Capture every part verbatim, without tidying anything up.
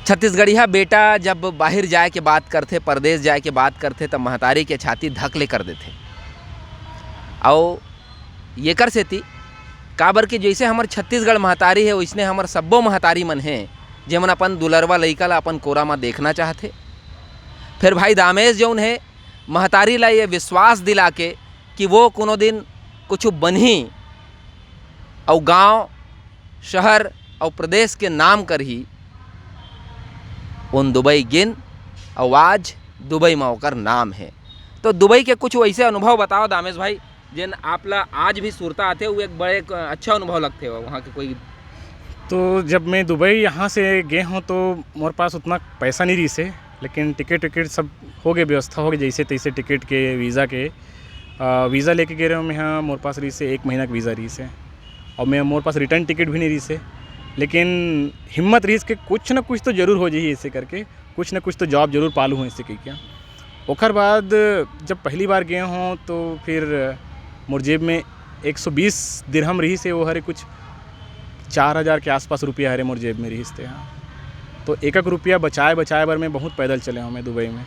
छत्तीसगढ़िया बेटा जब बाहिर जाए के बात करथे, परदेस जाए के बात करथे, त महतारी के छाती धक ले कर देथे। अउ येकर सेती, काबर कि जइसे हमर छत्तीसगढ़ महतारी हे, वइसने हमर सब्बो महतारी मन हे, जेमन अपन दुलरवा लइका ला अपन कोरा म देखना चाहथे। फेर भाई दामेश जउन हे, महतारी ला ये विश्वास दिला के कि वो कोनो दिन कुछु बनही अउ गांव, शहर अउ प्रदेश के नाम करही, उन दुबई गिन अउ आज दुबई म ओकर नाम हे। तो दुबई के कुछ वइसे अनुभव बताओ दामेश भाई, जेन आप ला आज भी सुरता आथे, वो एक बड़े एक अच्छा अनुभव लगथे वहाँ के कोई। तो जब मैं दुबई यहाँ से गे हौं तो मोर पास उतना पैसा नहीं रहिस हे, लेकिन टिकट विकेट सब हो गए, व्यवस्था हो गई जैसे तैसे टिकट के, वीज़ा के। अ, वीज़ा लेके गे रहे हौं मैं, हाँ, मोर पास रहिस हे एक महीना के वीज़ा रहिस हे, और मैं, मोर पास रिटर्न टिकट भी नहीं रहिस हे, लेकिन हिम्मत रहिस के कुछ ना कुछ तो जरूर हो जाही ऐसे करके, कुछ ना कुछ तो जॉब जरूर पालू हूँ ऐसे कह के। ओकर बाद जब पहली बार गए हौं तो फिर मोर जेब में एक सौ बीस दिरहम रहिस हे, वो हरे कुछ चार हज़ार के आसपास रुपया हरे मोर जेब में रहिस ते, हाँ। तो एक एक रुपया बचाए बचाए बर मैं बहुत पैदल चले हौं मैं दुबई में।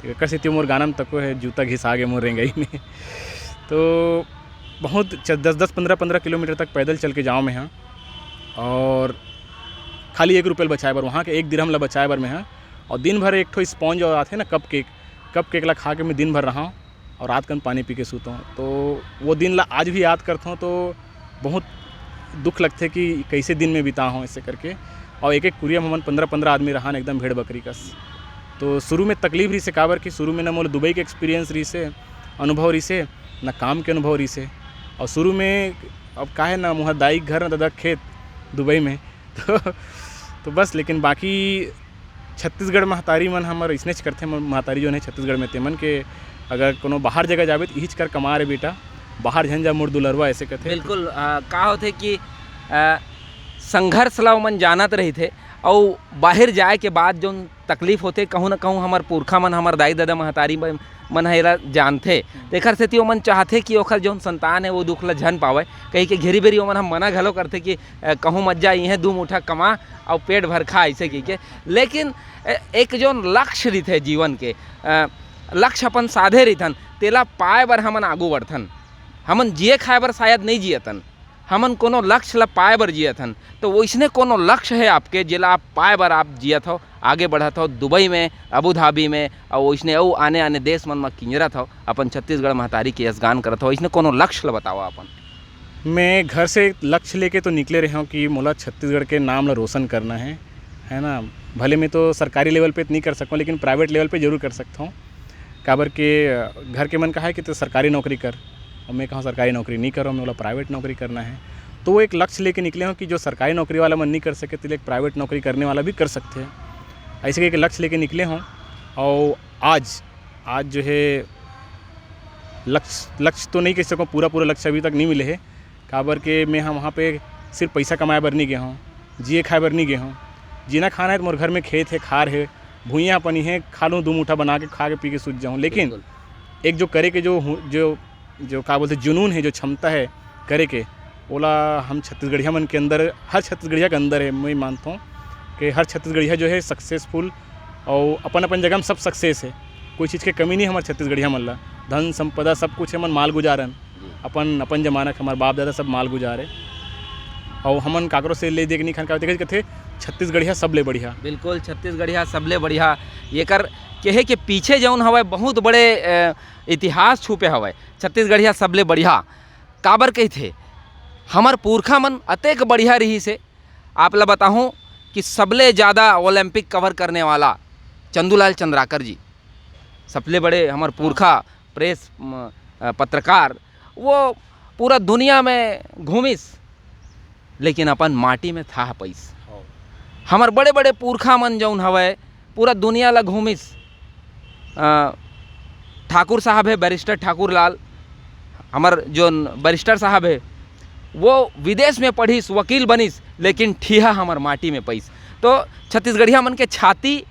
तो एकर सेती मोर गाना में तको हे, "जूता घिसा गे मोर रेंगई में।" तो बहुत च-, दस दस, पन्द्रह पन्द्रह किलोमीटर तक पैदल चल के जाओं मैं, हाँ। और खाली एक रुपया ल बचाए बर, वहाँ के एक दिरहम ला बचाए बर मैं, हाँ। और दिन भर एक ठो स्पॉन्ज और आथे ना, कप केक, कप केक ला खा के मैं दिन भर रहा हूँ और रात कन पानी पी के सूता हूँ। तो वो दिन ला आज भी याद करता हूँ तो बहुत दुख लगथे कि कैसे दिन में बिता हूँ ऐसे करके। और एक एक कुरिया में हमन पन्द्रह पन्द्रह आदमी रहा न, एकदम भेड़ बकरी कस। तो शुरू में तकलीफ रहिस हे, काबर कि शुरू में ना मोला दुबई के एक्सपीरियंस रहिस हे, अनुभव रहिस हे, ना काम के अनुभव रहिस हे। और शुरू में अब काहे ना, मोर दाई के घर ना दादा के खेत दुबई में, तो, तो बस। लेकिन बाकी छत्तीसगढ़ महतारी मन हमर अइसनेच करथे, मह-, महतारी जो हे छत्तीसगढ़ में, तेमन के अगर कोनो बाहर जगह जाबे त इहिच कर कमा रे बेटा, बाहर झन जा मोर दुलरवा, ऐसे कथे। बिल्कुल, अ, का होथे कि, अ, संघर्ष ला ओमन जानत रहिथे, अउ बाहिर जाए के बाद जौन तकलीफ होथे, कहूँ न कहूँ हमर पुरखा मन, हमर दाई ददा महतारी मन, मन ह एला जानथे। हम्म। तेखर सेती ओमन चाहथे कि ओखर जौन संतान हे, वो दुख ला झन पावय, कहि के घेरी बेरी ओमन ह मना घलो करथे कि, अ, कहूँ मत जा, इहें दू मुठा कमा अउ पेट भर खा, ऐसे कहि के। लेकिन, अ, एक जौन लक्ष्य रहिथे जीवन के, अ, लक्ष्य अपन साधे रहिथन, तेला पाए बर हमन आगू बढ़थन। हमन जिए खाए बर शायद नइ जियतन, हमन कोनो लक्ष्य ला पाए बर जियत हन। तो वइसने कोनो लक्ष्य हे आपके, जेला आप पाए बर आप जियत हव, आगे बढ़त हव, दुबई में, अबू धाबी में, अउ वइसने अउ आने-आने देश मन म किंजरत हव, अपन छत्तीसगढ़ महतारी के यशगान करत हव, वइसने कोनो लक्ष्य ला बतावा अपन। मैं घर से लक्ष्य लेके तो निकले रहे हूँ कि मोला छत्तीसगढ़ के नाम ला रोशन करना है, है ना। भले मैं तो सरकारी लेवल पे तो नहीं कर सकूँ, लेकिन प्राइवेट लेवल पे जरूर कर सकता हूँ। काबर के, अ, घर के मन कहा है कि तो सरकारी नौकरी कर, और मैं कहा सरकारी नौकरी नहीं करूँ, मैं बोला प्राइवेट नौकरी करना है। तो वो एक लक्ष्य लेके निकले हूँ कि जो सरकारी नौकरी वाला मन नहीं कर सके, तो एक प्राइवेट नौकरी करने वाला भी कर सकते हैं। ऐसे एक लक्ष्य लेके निकले हूँ। और आज, आज जो है लक्ष्य, लक्ष्य तो नहीं कह सकूँ, पूरा, पूरा लक्ष्य अभी तक नहीं मिले है। काबर के मैं ह वहाँ पे सिर्फ पैसा कमाए बर नहीं गया हूँ, जिए खाए बर नहीं गया हूँ। जीना खाना है तो मोर घर में खेत है, खार है, भुइयाँ पानी है, खा लूँ दो मुठा बना के, खा के पी के सूत जाऊँ। लेकिन बिल्कुल। एक जो करे के जो हु-, जो, जो का बोलते जुनून है, जो क्षमता है करे के, ओला हम छत्तीसगढ़िया मन के अंदर, हर छत्तीसगढ़िया के अंदर है। मैं मानता हूँ कि हर छत्तीसगढ़िया जो है सक्सेसफुल, और अपन अपन जगह में सब सक्सेस है, कोई चीज़ के कमी नहीं हमारे छत्तीसगढ़िया मन ला। धन संपदा सब कुछ है, मन माल गुजारन। जी। अपन, अपन जमाना के हमारे बाप दादा सब माल गुजारे, और हमन काकरो से ले दे के नहीं खान का, देखे कथे छत्तीसगढ़िया सबले बढ़िया। बिल्कुल, छत्तीसगढ़िया सबले बढ़िया। एकर कहे के पीछे जौन हवय बहुत बड़े, अ, इतिहास छुपे हवय। छत्तीसगढ़िया सबले बढ़िया काबर कहिथे? हमर पुरखा मन अतेक बढ़िया रहिस हे। आप ला बताहूँ कि सबले ज़्यादा ओलंपिक कवर करने वाला चंदूलाल चंद्राकर जी, सबले बड़े हमर पुरखा प्रेस, म, अ, पत्रकार, वो पूरा दुनिया में घूमिस, लेकिन अपन माटी में थाह पइस। हाँ। हमर बड़े-बड़े पुरखा मन जौन हवय, पूरा दुनिया ला घूमिस। अ, ठाकुर साहब हे, बैरिस्टर ठाकुर लाल, हमर जौन बैरिस्टर साहब हे, वो विदेश में पढ़िस, वकील बनिस, लेकिन ठीहा हमर माटी में पइस। तो छत्तीसगढ़िया मन के छाती,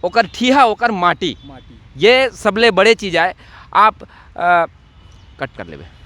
ओकर ठीहा, ओकर माटी, माटी। ये सबले बड़े चीज आय। आप, अ, कट कर लेबे।